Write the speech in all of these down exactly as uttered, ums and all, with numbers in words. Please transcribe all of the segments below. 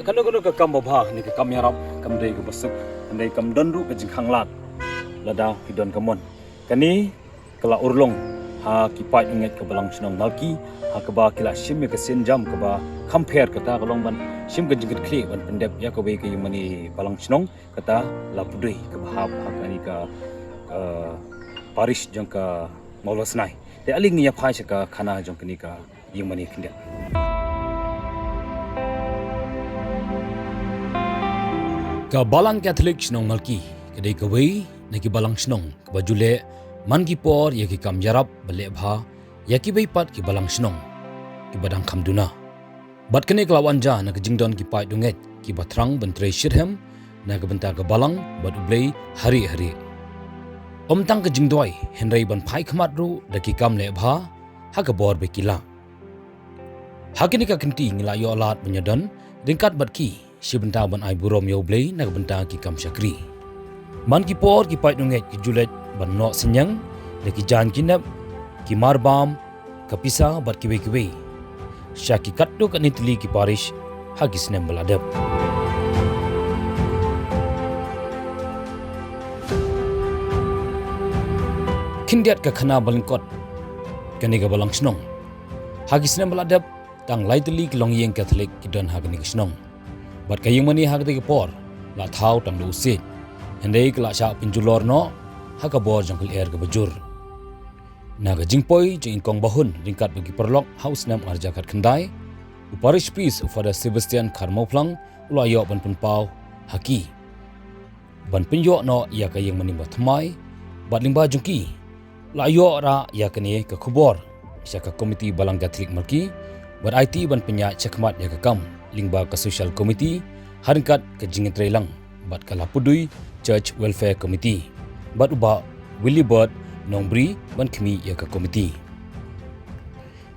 Kano kano ka kam babha ne ka kam ïarap kam dei kaba suk, kam dei kam don ruh ka jingkhanglad lada phi don ka mon. Kane ka la urlong ha ki paid u ngeit ka balang shnong Malki, ha kaba ki la shim ïa ka sienjam kaba kham pher, kata ka long ban shim ka jingkitkhlieh ban pyndep ïa kawei ka ïingmane balang shnong, kata Lapudui kaba hap ha kane ka, eh, parish jong ka Mawlasnai. Te ale ngin ïa phai sha ka khana jong kane ka ïingmane khyndiat. Ka Balang Katholik shnong Malki ka dei kawei na ki balang shnong kaba ju leh man ki por ïa ki kam ïarap ba leh bha ïa kiwei pat ki balang shnong kiba dang kham duna. Bad kane ka la wan jia na ka jingdon ki paid u ngeit kiba thrang ban trei shitrhem na ka bynta ka balang bad U Blei ha rieh ha rieh. Ym tang ka jingduwai hynrei ban phai khmat ruh da ki kam leh bha ha ka bor ba ki lah. Ha kane ka kynti ngi la ïoh lad ban ïadon ryngkat bad ki shi bynta ban ai burom ïa U Blei na ka bynta ki kam shakri. Man ki por ki paid u ngeit ki ju leit ban noh synñiang da ki jaiñ ki nep, ki marbam, ka pisa bad kiwei kiwei sha ki katto katne tylli ki parish ha ki snem ba la dep. Khyndiat ka khana ba lyngkot kane ka balang shnong. Ha ki snem ba la dep, tang lai tylli ki longïing Katholik ki don ha kane ka shnong. Bad ka ïingmane ha katei ka por la thaw tang da u siej, hynrei ka la shah pynjulor noh ha ka bor jong ka lyer kaba jur. Na ka jingpoi jong i Kong Bahun ryngkat bad ki paralok ha u snem arhajar khatkhyndai, u parish priest u Father Sebastian Kharmawphlang u la ïoh ban pynpaw ha ki ban pynïoh noh ïa ka ïingmane bathymmai, bad lyngba jong ki la ïoh rah ïa kane ka khubor sha ka komiti Balang Katholik Malki, bad aiti ban pynïaid shakhmat ïa ka kam lyngba ka social committee ha ryngkat ka jingïatreilang bad ka Lapudui Church Welfare Committee bad u Bah Willibert Nongbri ban khmih ïa ka komiti.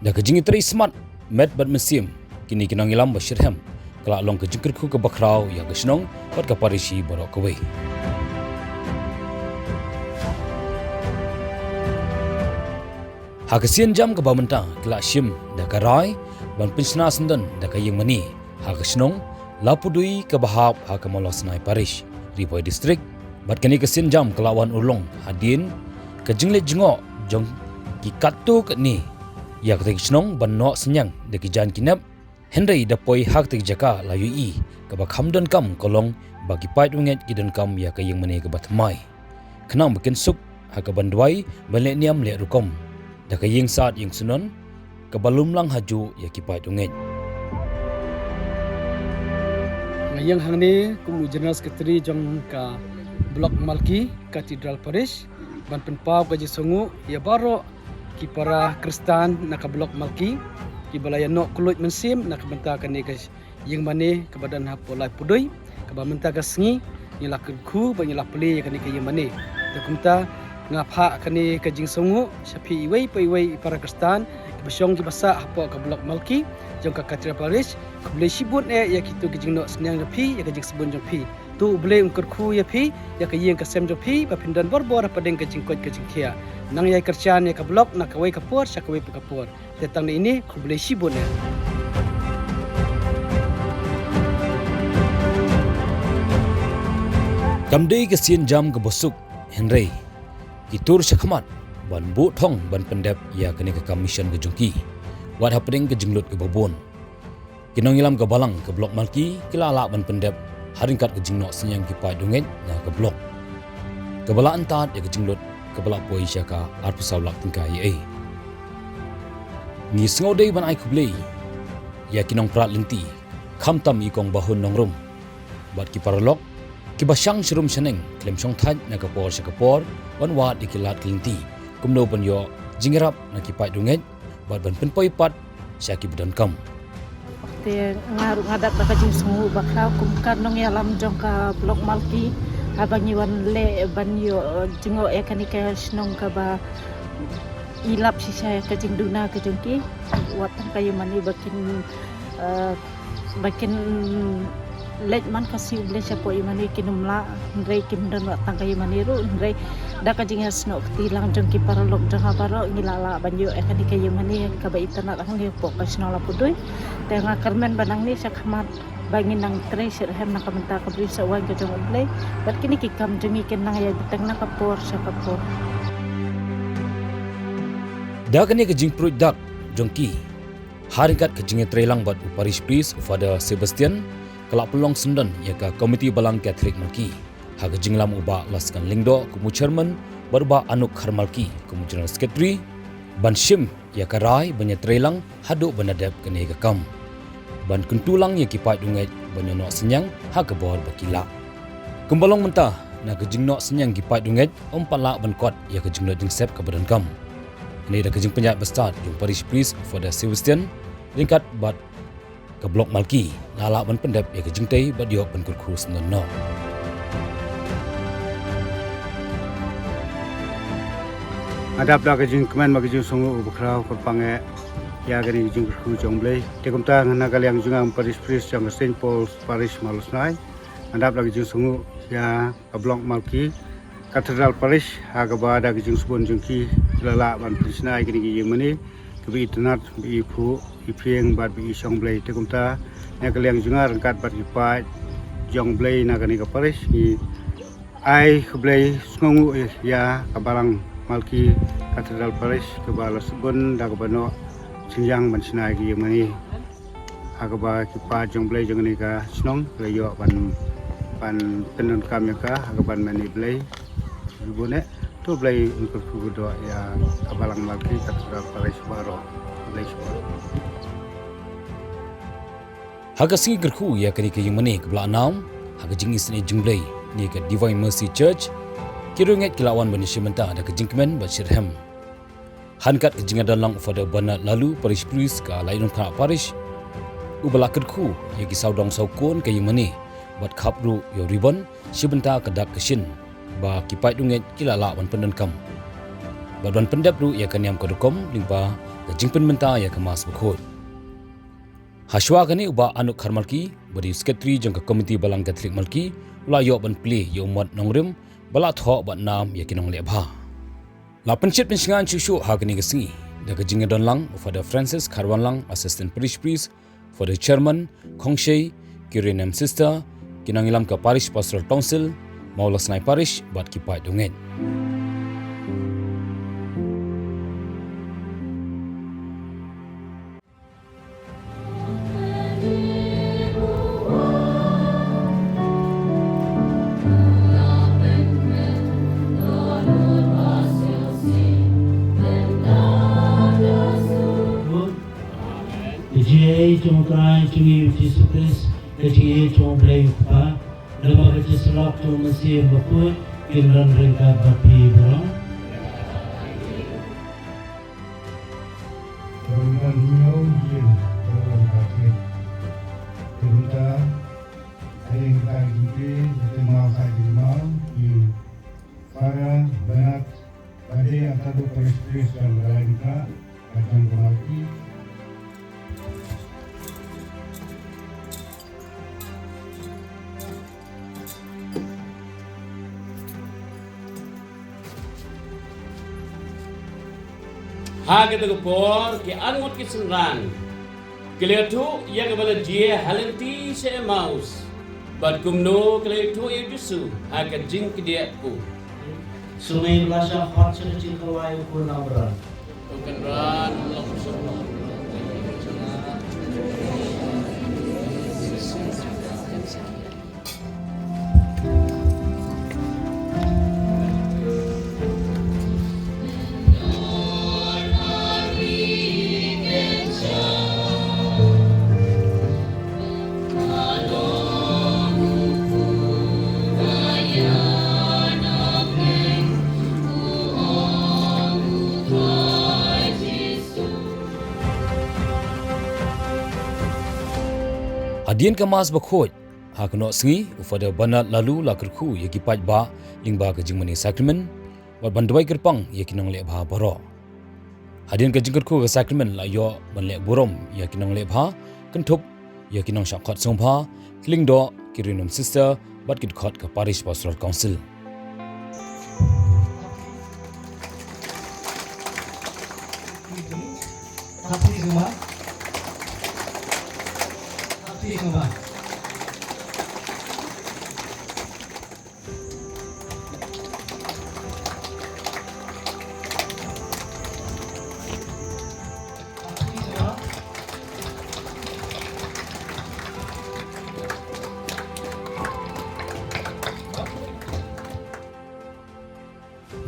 Da ka jingïatrei smat met bad mynsiem, kine ki nongïalam ba shitrhem ka la long ka jingkyrkhu kaba khraw ïa ka shnong bad ka parish baroh kawei. Ha ka sienjam kaba mynta ki la shim da ka rai ban pynshna syndon da ka ïingmane ha ka shnong Lapudui kaba hap ha ka Mawlasnai Parish, Ri Bhoi District. Bad kane ka sienjam ka la wan urlong hadien ka jingleit jngoh jong ki katto katne ïa katei ka shnong ban noh synñiang da ki jaiñ ki nep. Hynrei da poi ha katei ka jaka la ïohi kaba kham donkam ka long ba ki paid u ngeit ki donkam ïa ka ïingmane kaba thymmai. Khnang ba kin suk ha kaban duwai ban leh niam leh rukom da ka ïing sad ïing syndon kaba lum lang hajuh ïa ki paid u ngeit. Nga ïeng hangne kum u General Secretary jong ka Block Malki Cathedral Parish ban pynpaw ka jingsngewnguh ïa baroh ki para Khristan na ka Block Malki kiba la ïa noh kylluid mynsiem na ka bynta kane ka ïingmane kaba don hapoh Lapudui, kaba mynta ka sngi ngi la kyrkhu bad ngi la plie ïa kane ka ïingmane. Te kumta nga phah kane ka jingsngewnguh sha phi iwei pa iwei i para Khristan kiba shong kiba sah hapoh ka Block Malki jong ka Cathedral Parish. Khublei shibun eh ïa kito ki jingnoh synñiang jong phi, ïa ka jingsbun jong phi. To U Blei un kyrkhu ïa phi, ïa ka ïing ka sem jong phi, ba phin don borbor hapdeng ka jingkoit ka jingkhiah. Nang ïai kyrshan ïa ka Block na kawei ka por sha kawei ka por. Te tang na ine, khublei shibun eh. Kam dei ka sienjam kaba suk, hynrei ki tur shakhmat ban buh thong ban pyndep ïa kane ka kam mission ka jong ki, wat hapdeng ka jinglut kaba bun. Ki nongïalam ka balang ka Block Malki ki la lah ban pyndep ha ryngkat ka jingnoh synñiang ki paid u ngeit na ka Block, kaba la antad ïa ka jinglut kaba la poi sha ka arphew saw lak tyngka ïa ei. Ngi sngewdei ban ai khublei ïa ki nongprat lynti, khamtam i Kong Bahun Nongrum bad ki paralok kiba shang sharum shaneng khlem shongthait na ka por sha ka por ban wad ïa ki lad ki lynti kumno ban ïoh jingïarap na ki paid u ngeit bad ban pynpoi pat sha kiba donkam. Te nga ruh nga dap da ka jingsngewnguh ba khraw kum ka nongïalam jong ka Block Malki, haba ngi wan leh ban ïoh, eh, jngoh ïa kane ka shnong kaba i lap shisha ïa ka jingduna ka jong ki. Wat tang ka ïingmane ba kin, eh, ba kin leit man ka sngi U Blei shapoh ïingmane kin ym lah, hynrei kim don wat tang ka ïingmane ruh, hynrei da ka jingïasnoh kti lang jong ki paralok jong nga baroh ngi la lah ban ïoh ïa kane ka ïingmane kaba itynnad hangne hapoh ka shnong Lapudui. Te nga kyrmen ba nangne shakhmat ba ngin nang trei shitrhem na ka bynta ka briew sa wan ka jong U Blei, bad kine ki kam jong ngi kin nang ïai bteng na ka por sha ka por. Da kane ka jingpruid dak jong ki, ha ryngkat ka jingïatreilang bad u Parish Priest, u Father Sebastian, ka la pynlong syndon ïa ka Komiti Balang Katholik Malki, ha ka jingïalam u Bah Laskan Lyngdoh kum u Chairman, bad u Bah Anuk Kharmalki kum u General Secretary, ban shim ïa ka rai ban ïatreilang haduh ban da dep kane ka kam, ban kyntu lang ïa ki paid u ngeit ban ïoh noh synñiang ha ka bor ba ki lah. Kumba long mynta, na ka jingnoh synñiang ki paid u ngeit, ym pat lah ban kot ïa ka jinglut jingsep kaba donkam. Kane da ka jingpynïaid bastad jong u Parish Priest, Father Sebastian, ryngkat bad ka Block Malki, la lah ban pyndep ïa ka jingtei bad ïoh ban kyrkhu syndon noh. Nga dap da ka jingkmen bad ka jingsngewnguh uba khraw kyrpang eh ïa kane ka jingkyrkhu jong U Blei. Te kumta nga na ka liang jong nga, u Parish Priest jong ka Saint Paul's Parish Mawlasnai, nga dap da ka jingsngewnguh ïa ka Block Malki Cathedral Parish, ha kaba da ka jingsbun jong ki, ki la lah ban pynshna ïa kine ki ïingmane kiba itynnad, ba iphuh, iphieng bad ba ishong Blei. Te kumta, na ka liang jong nga ryngkat bad ki paid jong U Blei na kane ka parish, ngi ai khublei sngewnguh ïa ka Balang Malki Cathedral Parish kaba la sbun da kaba noh synñiang ban shna ïa ki ïingmane, ha kaba ki paid jong U Blei jong kane ka shnong ki la ïoh ban, ban pyndonkam ïa ka ha kaban mane Blei. Bun eh, to U Blei un kyrkhu kyrdoh ïa ka Balang Malki Cathedral Parish baroh. Blei shibun. Ha ka sngi kyrkhu ïa kane ka ïingmane kaba la nam ha ka jingisynei jong U Blei ne ka Divine Mercy Church, ki riewngeit ki la wan ban ïashim bynta da ka jingkmen bad shitrhem. Ha ryngkat ka jingïadon lang u Father Bernard Laloo, Parish Priest ka Laitumkhynnah Parish, uba la kyrkhu ïa ki sawdong sawkun ka ïingmane, bad khap ruh ïa u ribbon shi bynta ka dak ka shin ba ki paid u ngeit ki la lah ban pyndonkam, bad ban pyndep ruh ïa ka niam ka rukom lyngba ka jingpynbynta ïa ka Mass Bakhuid. Hashwa kane u Bah Anuk Kharmalki, uba dei u Secretary jong ka Komiti Balang Katholik Malki, u la ïoh ban plie ïa u mot nongrim ba la thoh bad nam ïa ki nongleh bha. La pynshit pynshngaiñ shuh shuh ha kane ka sngi da ka jingïadon lang u Father Francis Kharwanlang, Assistant Parish Priest, Father Chairman, Khongshei, ki Ryniem Sister, ki nongïalam ka Parish Pastoral Council, Mawlasnai Parish bad ki paid u ngeit. Ka jingïeit jong U Trai jong ngi U Jisu Khrist, ka jingïeit jong U Blei U Kpa, bad ka jingïasyllok jong U Mynsiem Bakhuid, kin don ryngkat bad phi baroh. Ka bynta ngi ïa u ïing, ka bynta Katolik. Ka bynta, ka bynta jingpynmaw sa jingmaw, ïa u Father Bernard, ba dei ata u Parish Priest jong ka Laitumkhynnah, ka jong ka Malki. Ha kata ka por, ki arngut ki synran ki la ïathuh ïa kaba la jia ha lynti sha Emmaus, bad kumno ki la ïathuh ïa U Jisu ha ka jingkdiah kpu. Sngewbha la shah khot sha ka jingkawai u khun Abraham. Hadien ka Mass Bakhuid, ha ka nongsngi, u Father Bernard Laloo la kyrkhu ïa ki paidbah lyngba ka jingmane Sakrament, bad ban duwai kyrpang ïa ki nongleh bha baroh. Hadien ka jingkyrkhu ka Sakrament la ïoh ban leh burom ïa ki nongleh bha, kynthup ïa ki nongshah khot sngewbha, ki lyngdoh, ki Ryniem Sister, bad ki dkhot ka Parish Pastoral Council.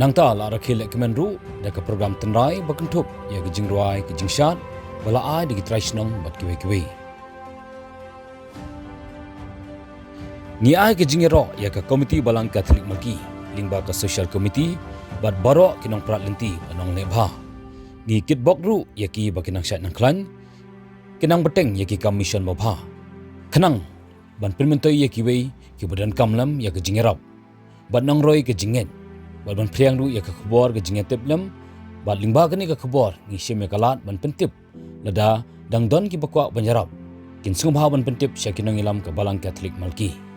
Nangta la rakhe lehkmen ruh da ka program tynrai ba kynthup ïa ka jingrwai ka jingshad ba la ai da ki trai shnong bad kiwei kiwei. Ngi ai ka jingïaroh ïa ka Komiti Balang Katholik Malki lyngba ka Social Committee bad baroh ki nongprat lynti ba nongleh bha. Ngi kitbok ruh ïa ki ba ki nang shait nang khlaiñ, ki nang bteng ïa ki kam mission ba bha, khnang ban pynmyntoi ïa kiwei kiba donkam lem ïa ka jingïarap bad nang roi ka jingngeit, bad ban phriang ruh ïa ka khubor ka jingïatip lem. Bad lyngba kane ka khubor ngi shim ïa ka lad ban pyntip, lada dang don kiba kwah ban ïarap, kin sngewbha ban pyntip sha ki nongïalam ka Balang Katholik Malki.